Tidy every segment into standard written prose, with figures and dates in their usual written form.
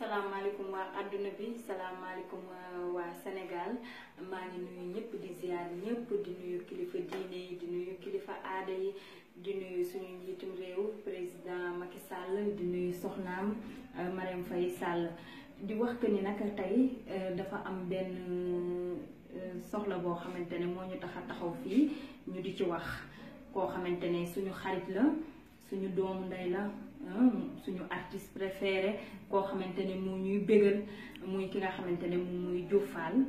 salaamaaleykum waa adduna bi salaamaaleykum waa Sénégal maa ngi nuyu ñëpp di ziar ñëpp di nuyu kilifa diine yi di nuyu kilifa aada yi di nuyu suñu njiitum réew président Macky Sall di nuyu soxnaam Marème Faye Sall di wax que ni nag tey dafa am benn soxla boo xamante ne moo ñu tax a taxaw fii ñu di ci wax koo xamante ne suñu xarit la suñu doomu ndey la suñu artiste préféré koo xamante ne mu ñuy bégal muy ki nga xamante ne mu muy Diouf Fall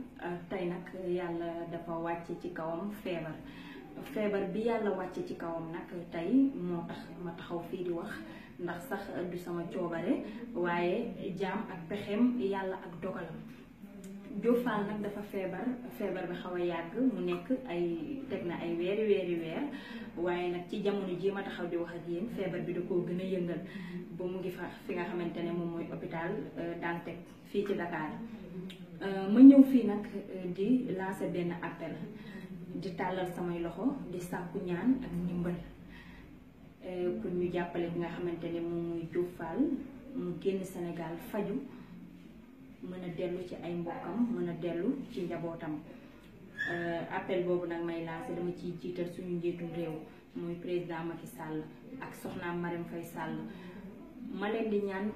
tey nag yàlla dafa wàcce ci kawam feebar bi yàlla wàcce ci kawam nag tey moo tax ma taxaw fii di wax ndax sax du sama coobare waaye jaam ak pexem yàlla ak dogalam. Diouf Fall nag dafa feebar bi xaw a yàgg mu nekk ay teg na ay weer waaye nag ci jamono ji ma taxaw di wax ak yéen feebar bi da koo gën a yëngal ba mu ngi fa fi nga xamante ne moom mooy hôpital Dantec fii ci Dakar ma ñëw fii nag di lancer benn appel di tàllal samay loxo di sàkku ñaan ak ndimbal pour ñu jàppale ki nga xamante ne moom mooy Diouf Fall mu génn Sénégal faju mën a dellu ci ay mbokkam mën a dellu ci njabootam appel boobu nag may lancé dama ciy jiital suñu njiitum réew muy président Macky Sall ak soxnaam Marème Faye Sall ma leen di ñaan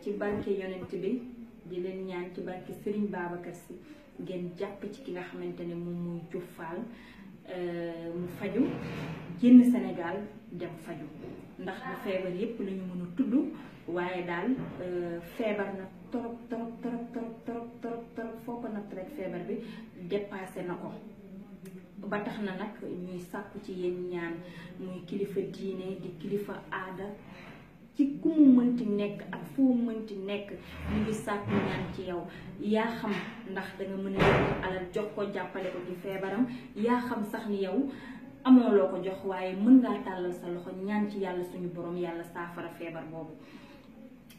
ci barke yonent bi di leen ñaan ci barke Serigne Babacar Sy ngeen jàpp ci ki nga xamante ne moom muy Diouf Fall mu faju génn Sénégal dem faju ndax bu feebar yépp la ñu mën a tudd waaye daal feebar na trop foo ko natt rek feebar bi dépassé na ko ba tax na nag ñuy sàkku ci yéen ñaan muy kilifa diine di kilifa aada ci ku mu mënti nekk ak foo mënti nekk ñu ngi sàkku ñaan ci yow yaa xam ndax danga mën a yëkkati alal jox ko jàppale ko ci feebaram yaa xam sax ni yow amoo loo ko jox waaye mën ngaa tàllal sa loxo ñaan ci yàlla suñu borom yàlla saafara feebar boobu.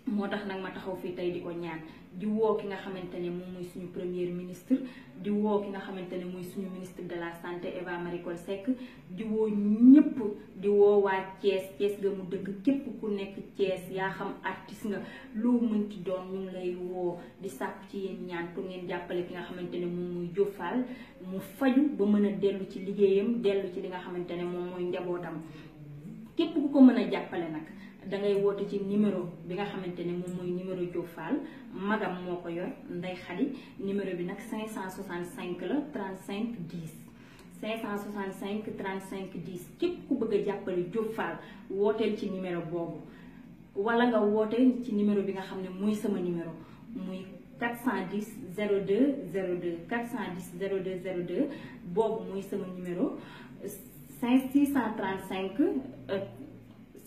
moo tax nag ma taxaw fii tey di ko ñaan di woo ki nga xamante ne moom mooy suñu premier ministre di woo ki nga xamante ne mooy suñu ministre de la santé Eva Marie Coll Seck di woo ñëpp di woo waa Thiès ga mu dëkk képp ku nekk Thiès yaa xam artiste nga loo mënti doon ñu ngi lay woo di sàkku ci yéen ñaan pour ngeen jàppale ki nga xamante ne moom mooy Diouf Fall mu faju ba mën a dellu ci liggéeyam dellu ci li nga xamante ne moom mooy njabootam képp ku ko mën a jàppale nag dangay woote ci numéro bi nga xamante ne moom mooy numéro Diouf Fall magam moo ko yor Ndey Xadi numéro bi nag 565 la 35 10 565 35 10 képp ku bëgg a jàppale Diouf Fall wooteel ci numéro boobu wala nga wooteel ci numéro bi nga xam ne mooy sama numéro muy 410 02 02 410 02 02 boobu mooy sama numéro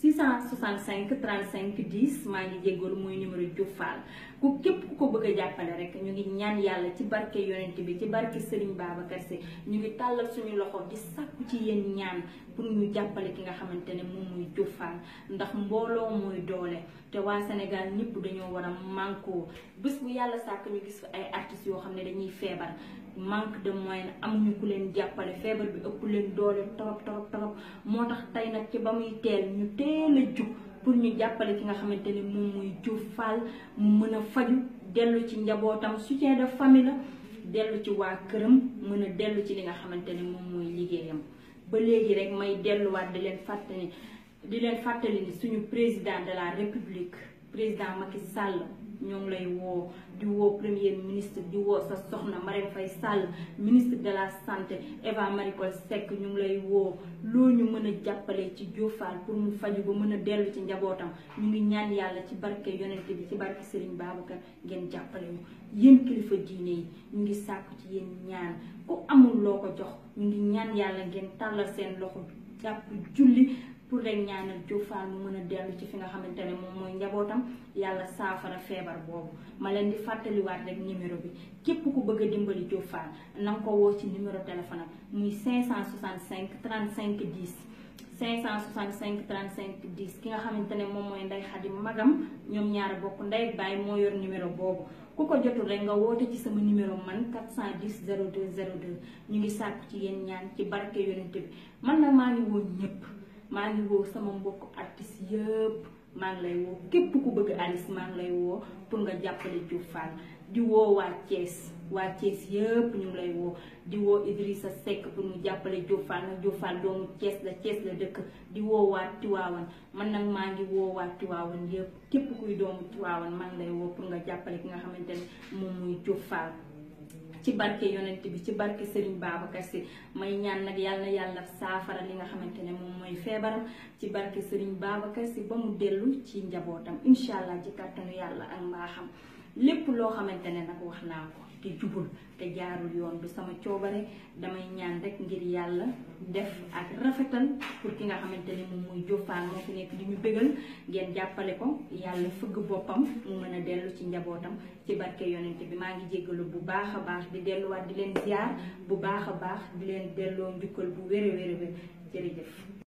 665 35 10 maa ngi jéggalu mooy numéro Diouf Fall ku képp ku ko bëgg a jàppale rek ñu ngi ñaan yàlla ci barke yonent bi ci barke Serigne Babacar Sy ñu ngi tàllal suñu loxo di sàkku ci yéen ñaan pour ñu jàppale ki nga xamante ne moom mooy Diouf Fall ndax mbooloo mooy doole te waa Sénégal ñëpp dañoo war a mànkoo bés bu yàlla sàkk ñu gis ay artistes yoo xam ne dañuy feebar manque de moyen amuñu ku leen jàppale feebar bi ëpp leen doole trop moo tax tey nag ci ba muy teel ñu teel a jug pour ñu jàppale ki nga xamante ne moom mooy Diouf Fall mu mën a faju dellu ci njabootam soutien de famille la dellu ci waa këram mën a dellu ci li nga xamante ne moom mooy liggéeyam ba léegi rek may delluwaat di leen fàttali ni suñu président de la république président Macky Sall ñoo ngi lay woo di woo premier ministre di woo sa soxna Marème Faye Sall ministre de la santé Eva Marie Coll Seck ñu ngi lay woo loo ñu mën a jàppale ci Diouf Fall pour mu faju ba mën a dellu ci njabootam ñu ngi ñaan yàlla ci barke yonent bi ci barke Serigne Babacar ngeen jàppale ñu yéen kilifa diine yi ñu ngi sàkku ci yéen ñaan ku amul loo ko jox ñu ngi ñaan yàlla ngeen tàllal seen loxo jàpp julli pour rek ñaanal Diouf Fall mu mën a dellu ci fi nga xamante ne moom mooy njabootam yàlla saafara feebar boobu ma leen di fàttaliwaat rek numéro bi képp ku bëgg a dimbali Diouf Fall na nga ko woo ci numéro téléphone am muy 565 35 10 565 35 10 ki nga xamante ne moom mooy Ndey Xadi magam ñoom ñaar bokk ndey ak baay moo yor numéro boobu ku ko jotul rek nga woote ci sama numéro man 410 02 02 ñu ngi sàkku ci yéen ñaan ci barke yonent bi man nag maa ngi woo ñëpp maa ngi woo sama mbokk artiste yëpp maa ngi lay woo képp ku bëgg Alice maa ngi lay woo pour nga jàppale Diop Fall di woo waa Thiès yëpp ñu ngi lay woo di woo Idrissa Seck pour mu jàppale Diop Fall nag Diop Fall doomu Thiès la dëkk di woo waa Tiwaawan man nag maa ngi woo waa Tiwaawan yëpp képp kuy doomu Tiwaawan maa ngi lay woo pour nga jàppale ki nga xamante ne moom muy Diop Fall ci barke yonent bi ci barke Serigne Babacar Sy may ñaan nag yàlla saafara li nga xamante ne moom mooy feebaram ci barke Serigne Babacar Sy ba mu dellu ci njabootam incha allah ci kàttanu yàlla ak mbaaxam lépp loo xamante ne nag wax naa ko te jubul te jaarul yoon du sama coobare damay ñaan rek ngir yàlla def ak rafetal pour ki nga xamante ne moom muy Diop Fall moo fi nekk di ñu bégal ngeen jàppale ko yàlla fëgg boppam mu mën a dellu ci njabootam ci barke yonent bi maa ngi jéggalu bu baax a baax di delluwaat di leen ziar bu baax a baax di leen delloo njukkal bu wér a wér jërëjëf